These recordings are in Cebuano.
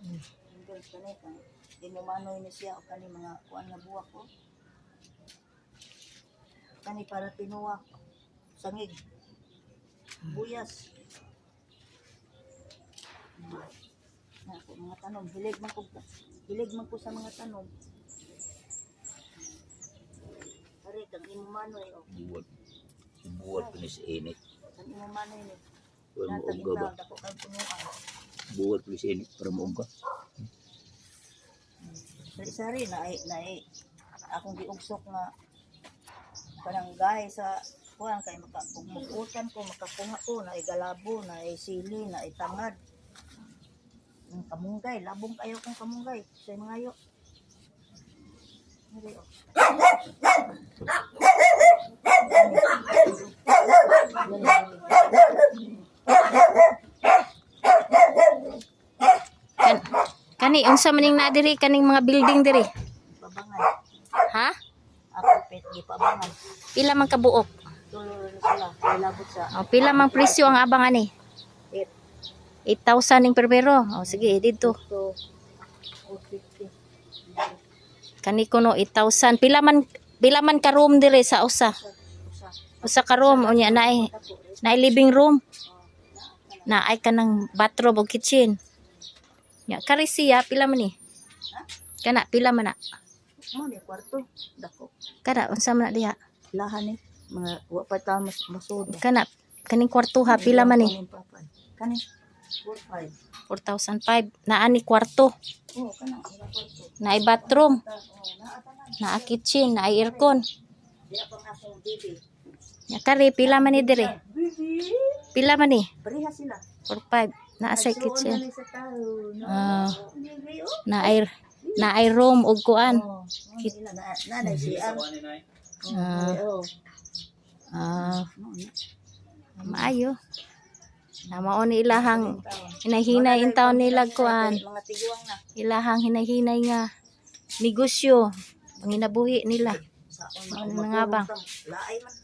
Nindot kani kang imo manoy ni siya o kani mga kuan nga buwak ko. Kani para tinuwa. Sangig. Buyas. Na ako mga tanom, hilig man ko sa mga tanom. Are kang imo manoy o. Buwat. Buwat ko ni sa init. Kang imo manoy ni. Para Natag mauga ba? intaw dako kang punuan. Buwat ko ni sa init para mauga. Sari-sari na ay na ay akong giugsok nga barangay sa kuan kay maka kung mugutan ko makakuha ko na galabo, na sili, na tangad. Ang kamunggay, labong kayo kung kamunggay sa mga ayo. Diri, oh. Kani unsa man ning naa diri kaning mga building diri? Pabangan. Ha? Ako pet gipabangan. Pila man kabuok? Tulo na sila kay labot sa O, pila man presyo ang abang ani? 8 8,000 ning primero. O sige, dito. to 450. Kani kuno 8,000. Pila man ka room diri sa usa? Usa. Usa ka room unya naay Dako, eh. naay living room. Oh, naa kana. Naay kanang bathrobe ug kitchen. Nya kari siya pila man ni? Kana pila man na? Mo ni kwarto dako. Kana unsa man na diha? Lahan ni mga wa pa ta mas masud. Kana kaning kwarto ha pila man ni? Kani 45. 4,005. Naa ni kwarto. Oh, kana ila kwarto. Naay bathroom, Ta, oh, naa tanan. naa kitchen, naay aircon. Diya pang akong bibi. Nya kari pila man ni diri? Bibi. Pila man ni? Pareha sila. 4,500. Naa sa Nagsuon kitchen. na ni sa tao. No. Ah. Bibi oh. Naay room ug kuan. Oh, mo ni ila na na na siya. Ah. Oh. Ah, Mo na. maayo. Na mao ni ilahang hinahinay in taon nila kuan. Mga tiguang na. Ilahang hinahinay nga negosyo panginabuhi nila. Sa Mao ni mga bang. Laay man.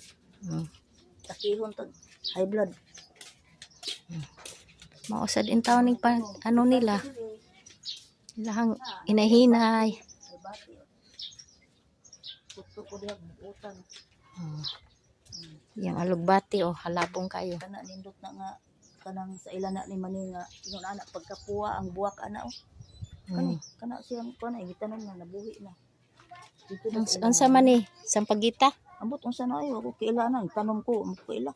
Takihon tag high blood. Mao sad in taon ning pa, ano nila ilahang hinahinay. Ay bati. Tuktok ko diha utan. Yang alugbati oh halabong kayo. Kana nindot na nga kanang sa ila na ni mani nga ingon ana pagkapuwa ang buwak ana oh. Kani kana siyang kuan ay gitanom na nabuhi na. Dito na sa ila Unsa man ni sampagita? Ambot unsa na ayo ako kaila na tanom ko mo kaila.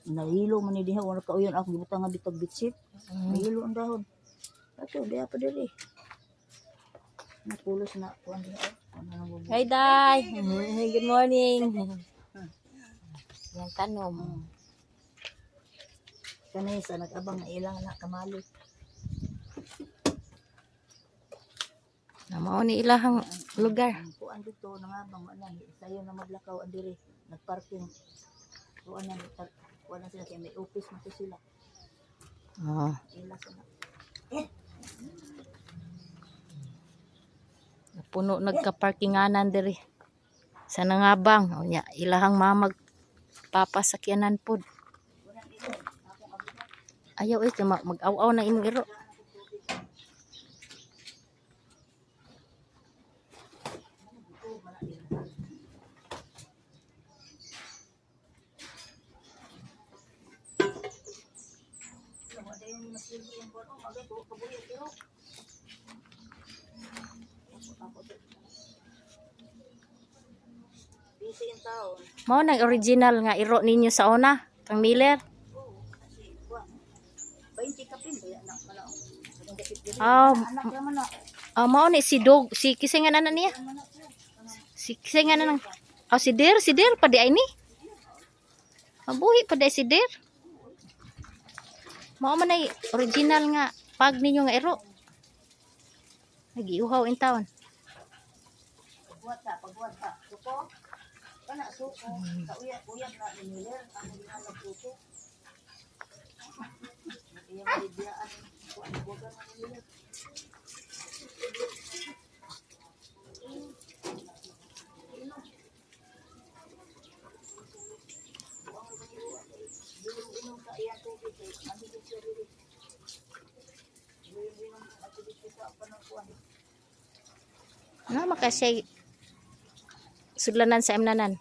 Nahilo man ni diha wala kauyon ako gibutang nga bitag bitsit. Nahilo ang dahon. Ato diha pa diri. Napulos na kuan diha. Oh. Ano nang bubu. Hi Day. Good morning. Yang tanom. Kanay sa nag-abang na ilang na kamali. Na mao ni ilahang lugar. Ang kuan dito nangabang wala sayo na maglakaw ang diri nagparking. Kuan na kuan na sila kay may office na to sila. Oh. Ila sa na. Puno nagka-parkinganan diri. Sa nangabang unya ilahang mamag papasakyanan pod. Ayaw eh kay mag-aw-aw na imong iro. Wala yung masilbi ang kuan oh magay ko kabuhi pero ako to. Busy in town. Mao nang original nga iro ninyo sa una, kang Miller. Oo, kasi kuan. 20 kapin ba anak pala oh. Anong dapit diri? Ah, Anak naman na. Ah, mao ni si Dog, si kisay nga nana niya. Si kisay nga nana. Oh, si Der pa di ay ni. Mabuhi pa di ay si Der. Mao man ay original nga pag ninyo nga iro. Nagiuhaw in town. Pagbuhat ta, pagbuhat ta. Suko. Kana suko. Sa uyab, uyab na ni Miller. Ang ginalog suko. Iyang bibiyaan. Kuan buwagan ni Miller. Inom sa iyang tubig kay manhigit siya diri. Inom Na maka siya sudlanan sa imnanan.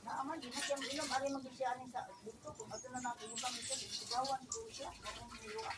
Naaman, di na siya inom. Ari maging siya aning sa dito. Kung ato na natin ibang ito, sigawan ko siya. Bakong niluwa.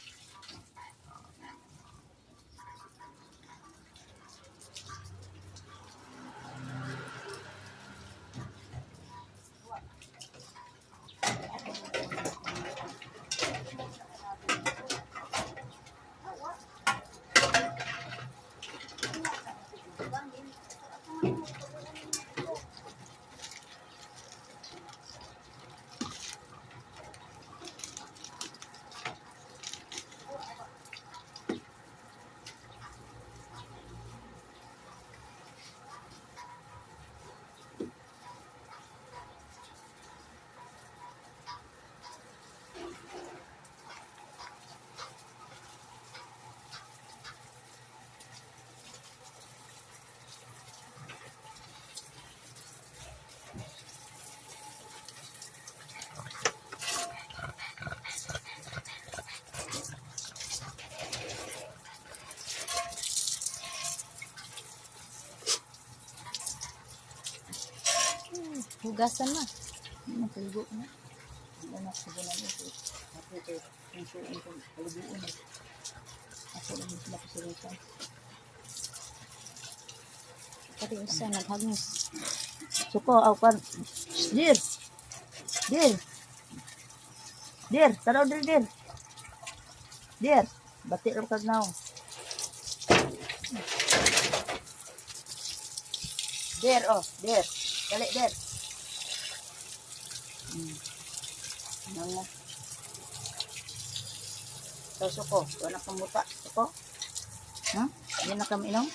Hugasan na. Nakaligo na. Hindi na sige na ito. Ako kay ang suon ko kaliguon na. Ako lang sila kasilitan. Pati usa naghagnos. Suko aw kan. Dir. Dir. Dir, taraw dir dir. Dir, bati ra kag naong. Dir oh, dir. Dali dir. Nang So, suko, wala kang muta. Suko. Ha? Hindi na kami inom?